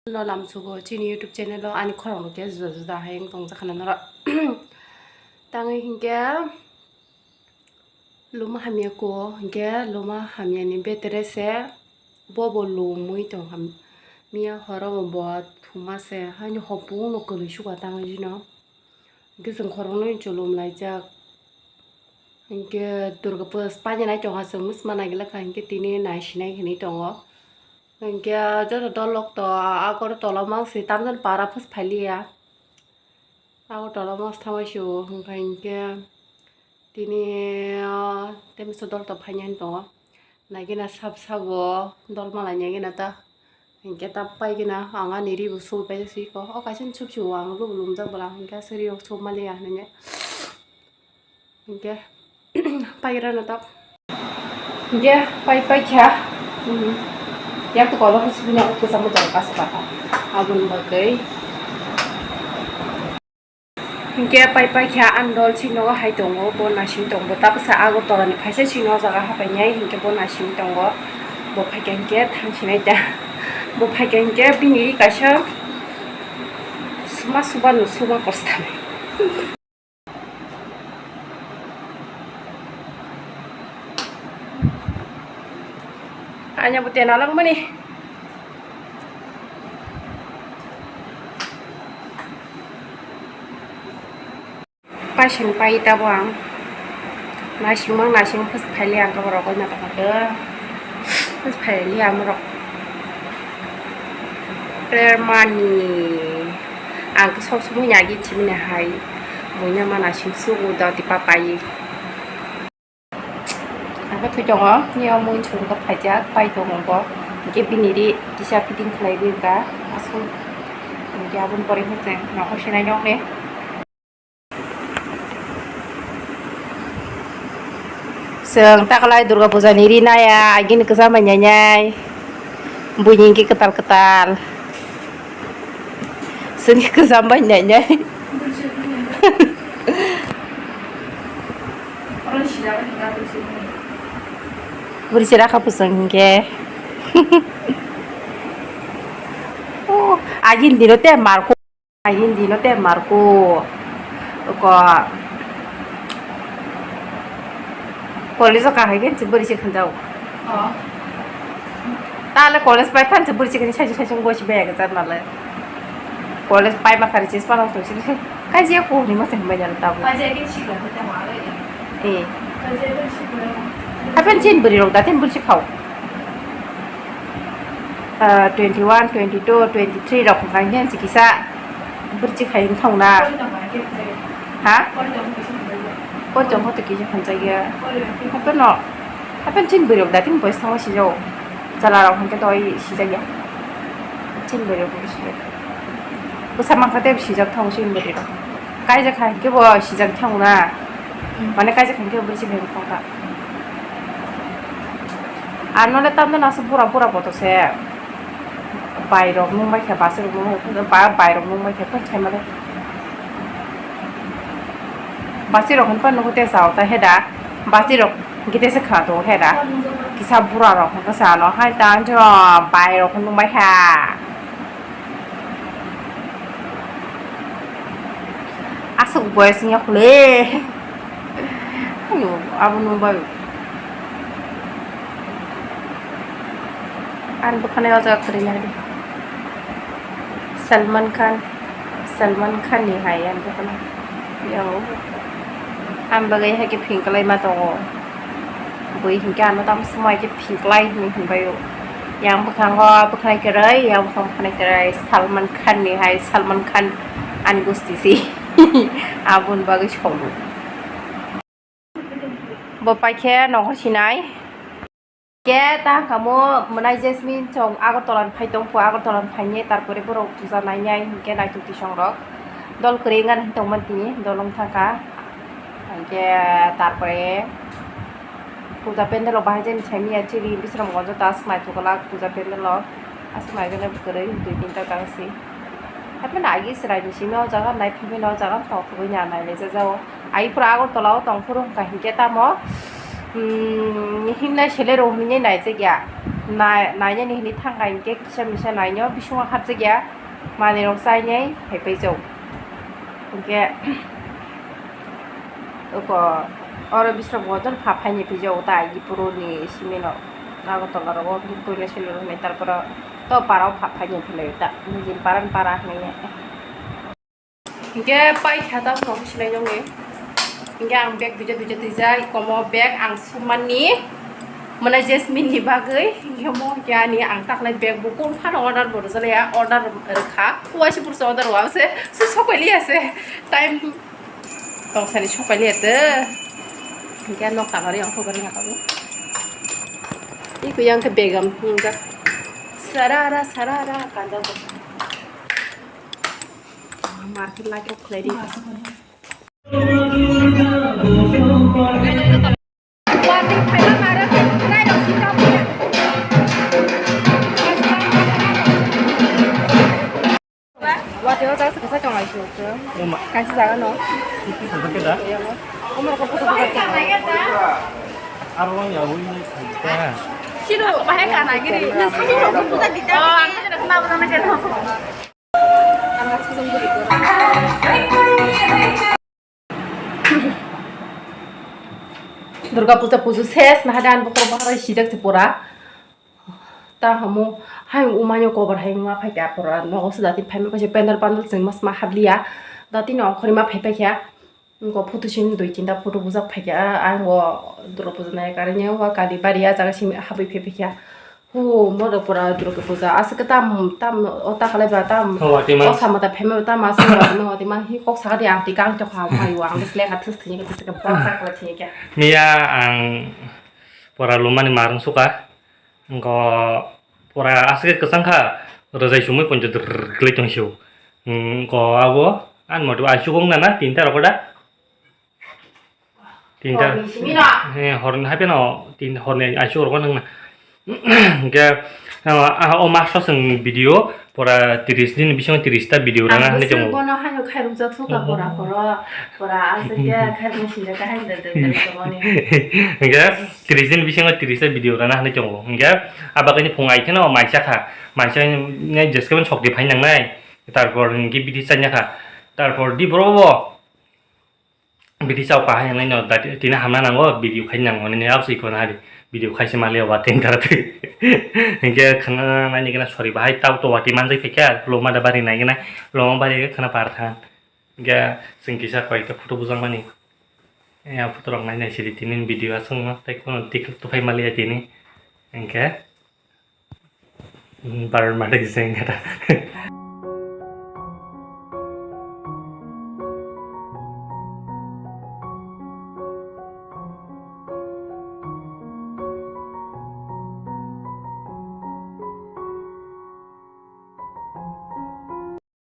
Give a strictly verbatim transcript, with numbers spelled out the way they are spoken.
No lamsugo chini YouTube channel o ani khorang rok khe juda juda hai wng tong jakha na norok. Tangwi hinkhe luma hamya ko hinkhe luma hamya ni betere se bobo lumwi tong ham miya horo bo thuma se haino hopung no kwlwi suka tangwi jino. Hinkhe chwng khoroknwi chulum laijak. Hinkhe Durga Puja painani tongkha chwng, wngma naikhe hinkhe tini naisinai hinwi tongo. Hinkhe joto dolok to Agartala mangsi tamjani para phas phailiya. Agartala mangsi thangwi sio hinkhe tini, ah, tei misa dol to phainani tongo. Naigena sab sabo dol malai naigena ta. Hinkhe ta paigena ang ani ri bo sui paijak siko. O kaisa ni sub sio ang ri bo lumjak bwla hinkhe aswk ri rok sub maliya hinwi. Hinkhe paigra no tok. Hinkhe pai paikha. Hmm. Yak to kolok sibini ang kwchangma jora kasa baka. Aboni bagwi. Hinkhe pai paikha ani dol chini nogo hai tongo, bo naising tongo, bo tabuksa Agartala ni phaisa chini o jaga hapainai, hinkhe bo naising tongo, bo phaikha hinkhe thangsinai ta, bo phaikha hinkhe bini ri kaisa suma suba no suma kosta. Anya bo tena langmani. Paising pai tabo ang. Naisingmang naising phas phaili ang kabo rogoi na tongkha. Phas phaili ang rok. Prayer money. Ang khe sob somoi ni agi chimini hai. Buina ma naising sugo dati papai. Ang khe thwi tongo, nini o mui chwng khe phaijak, pai tongo bo. Hinkhe bini ri kisa fitting khlaiwi wngkha, aswk. Hinkhe aboni pore khe chwng nokhor sinai nokni. Chwng taklai Durga Puja ni ri naya, agini kwcham bai nai nai. Buini hinkhe kwtal kwtal. Chwngni kwcham bai nai nai. Bwrwi se rakha bwswng hinkhe. Oh, agini dino te marko. Agini dino te marko. Ko college o kahai khe bwrwi se khanjao. Tale college pai thanse bwrwi chikon saisung saisung bosi bag jar nale. College pai ma khari chis panang tong sini. Kaji ko ni ma teng bai jar tabu. Kaji ke chikon ta ma le. Eh. Kaji ke chikon. Hapen chin bwrwi rok da tin bwrwi chikhao. Ah, twenty one, twenty two, twenty three rok khan den chikisa. Bwrwi chikhai thong na. Ha? Koi tong kisa khanjaya. Hapen no. Hapen chin bwrwi rok da tin boys thango sijao. Chwla rok hwnkhe doi sijak ya. Chini bwrwi rok bo sijak. Bwsa mankha tei sijak thango chini bwrwi rok. Kaijak hai khe bo sijak thango na. Hmm. Mane kaijak hai khe bo bwrwi se beng thangkha. Ano le tamno naso bura bura boto se. Bai rok nung bai khe basi rok nung bai khe ba bai rok nung bai khe phai thai male. Basi rok hwn pa nugo te sao ta heda. Basi rok gite se kha to heda. Kisa bura rok hwn sa no hai ta jo bai rok nung bai kha. Aswk boys wngya khole. Ayo, abo nung bai. Ang bwkhani o jaga kwrwi nai. Salman Khan, Salman Khan ni hai ang bwkhani. Yo. Ang bagwi hai khe phingklai ma tongo. Bui hinkhe ano tamo swmai khe phingklai hinwi hinbaio. Yang bwkhango bwkhanai kwrwi, yang bwkhang bwkhanai kwrwi. Salman Khan ni hai, Salman Khan ani gusti si. Aboni bagwi sobo. Bo paikhe nohor sinai. Khe ta kamo mwnai Jasmine chong Agartala ni phai tong pho, Agartala ni phainai, tarpore borok puja nainai hinkhe naithok tisong rok. Dol kwrwi wngani tongmani tini, dol wng thangkha. Hinkhe tarpore puja pendel rok bahai jani saimanya chini bisramgo joto aswk naithok glak puja pendel rok. Aswk naigwlak kwrwi dui tinta gangsi. Hapheno agi chwraini simi o jaga nai phimino o jaga tongthogwi nai nailaijakjao. Ai phuru Agartala o tongphuru wngkha hinkhe tamo, hmm, himnai sele rw hinwi naijakya. Nai-, nainani hinwi thangkha hinkhe kisa misa naino bisingo hapjakya manwirok chainai hai paijak. Hinkhe oko oro bisrok bo joto pha phaini phaijago ta Aigipuruni simino Agartala rogo Koilasili hinwi, tarpore to parao pha phaini phailaio ta nijini parani para hinwi. Hinkhe paikha ta phone sinai jongni. Hinkhe ang bag duija duija twijak, komo bag ang sumani, mane Jasmine ni bagwi. Hinkhe mo hinkhe ani ang taklai bag bo kung phano order bo rwjakya, order rwkha. Uaisa pursa order rwkha se, se sokailiya se. Time tongsani sokailiya te. Hinkhe nok tangari ang hokar ya kabo. Iko yang khe bag am hinjak. Sarara, sarara, kanda bo. Market light off khlai di. Watwi o jaga se kwchak tonglai se. Ema. Kaisa jaga no. Iti kwchak khe da? Omo rok photo kwchak tonglai. Aro ya ui ni kha. Sino bahai kana giri. Oh, ang khe na bujana khe. Durga puja puju ses na hade ani bokhorok bahai sijak se pura. Ta hamo hai umayo kobar hai ma phai ta pura. Nogo se dati phai ma kaisa pendal pandal se mas ma habliya. Dati no khori ma phai phai kya. Ko photo sin dui tinta photo bujak phai kya. Ang go Durga puja nai kari nya wa kali bari a jaga simi habwi phai phai kya. Hu, moro pura Durga puja. Aswk tam, tam, o ta khalai ba tam. O, watwi man. O sama ta phema tam aswk ba no, watwi man hi kok sakha di ang tikang to kha, mai wa, ang slek ha thus thini ka, thus ka, bok sak la thini ka. Miya ang pura lumani marung suka. Ngo pura aswk kwchang kha, rwjai sumui poncho drrrr glai tong sio. Ngo abo, an motu aswk wng nana, tinta rok da. Tinta. Horni simi no. Eh, horni hai pheno tin horni aisu rok nang na. Hingke, ah, ah, o master song video pura tiris din bisingo tiris ta video rana. Ang hande chongo. Bono haino khairok jak suka pura pura. Pura aswk ya khairok sinja ka haino de de de de moni. Hingke tiris din bisingo tiris ta video rana hande chongo. Hingke abagani phung ai kheno maisa kha. Maisa ne jeske ben sokti phai nang nai. Tarpor hingke bidi chanya kha. Tarpor di boro bo. Bidi chao kahai nai no, dati, tini hamna nango, video khai nango, nini abo se ikon hari, video khai se mali oba tin tara twi. Hingke khana nai ni gana sori bahai tao to wati manjai phai kha, loma da bari nai gana, loma bari khana par tha. Hingke sing kisa koi ka photo bujang mani. Ya photo rok nai nai sidi tini video asung no, tai kono tik tu phai mali ya tini. Hingke, bar mali sing kata.